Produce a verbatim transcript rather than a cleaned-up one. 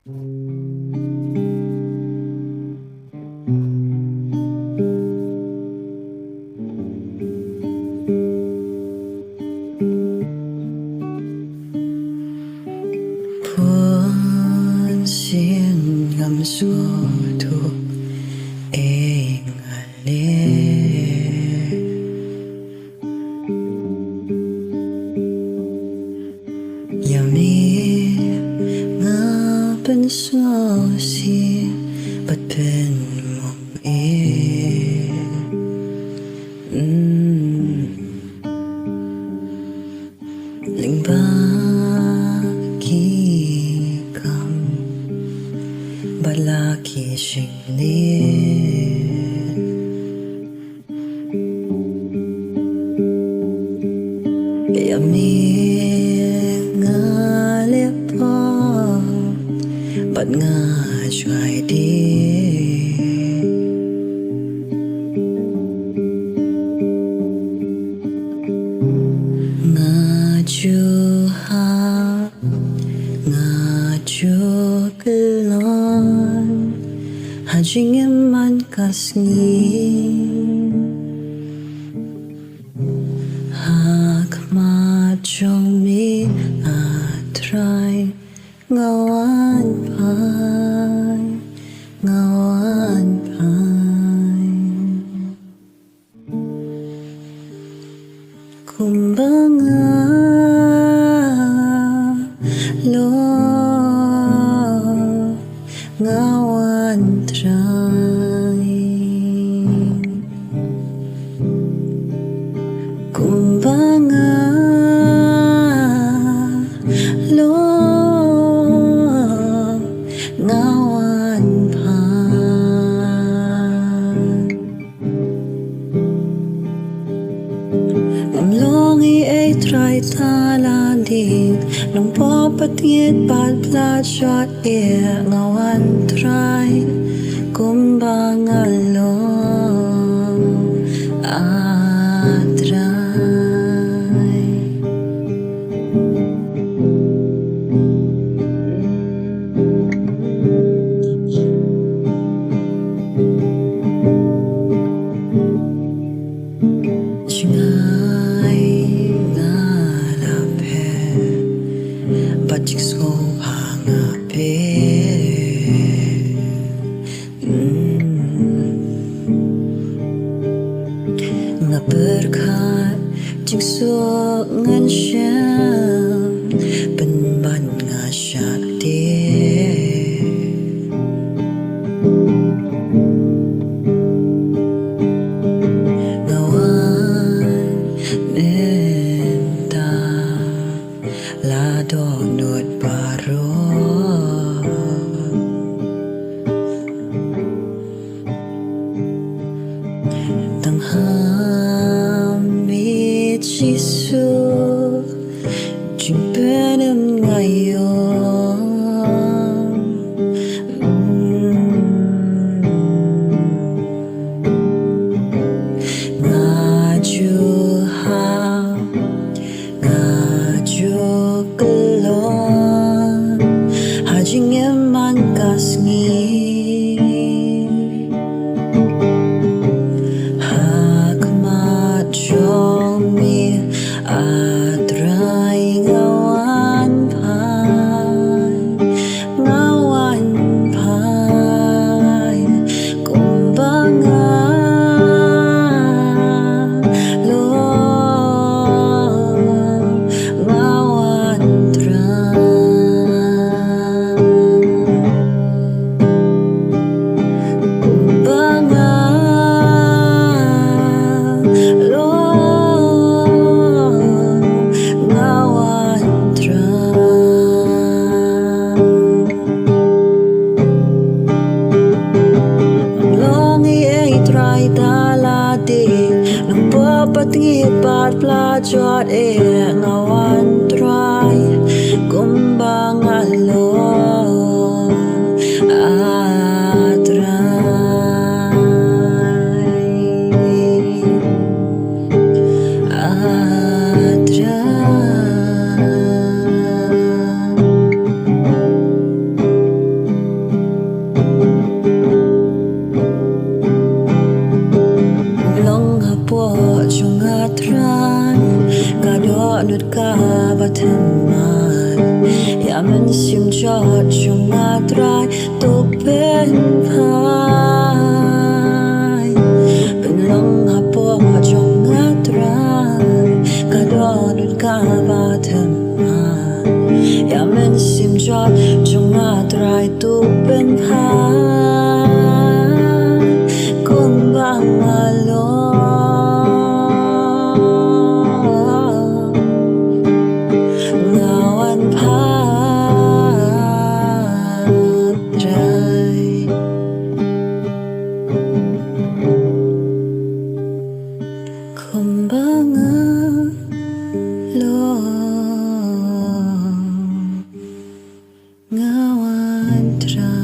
Pun sien ngam sngewthuh ei nga leh. Ïa me nga pynsngewsih bad pynmong eh. Mm. Lyngba ki kam bad la ki shynrang. Ïa me nga leh pop bad nga sngewdei. Nga ju hap, nga ju kyllon ha jingim man ka sngi. Ha khmat jong me, A Trai, nga wan phai, nga wan phai. Kumba nga long, nga wan Trai. Kumba nga long, nga wan phai. Ngam long ei ei Trai, tang la ding, nongpop pat ngeit pat pla shot eh, nga wan Trai, kumba nga long, A Trai. Jngai nga la phet, bad jingsngewbha nga phet. Mm. Nga pyrkhat jingsuk ngan shem, pynban nga shah tieng. Nga wan mynta, la dohnud baroh. Tang ha me Jisu, jingpynim nga ïoh. Mm. Nga ju hap, nga ju kyllon ha jingim man ka sngi. Ha khmat jong me, A Trai, nga wan phai, nga wan phai. Kumba nga long, nga wan Trai. Jot jong nga Trai, to pynphai. Pynlong hapoh jong nga Trai, ka dohnud kaba thymmai. Ïa mynsiem jot jong nga Trai, to pynphai. Kumba nga long, nga wan phai Trai. Kumba nga long, nga wan Trai.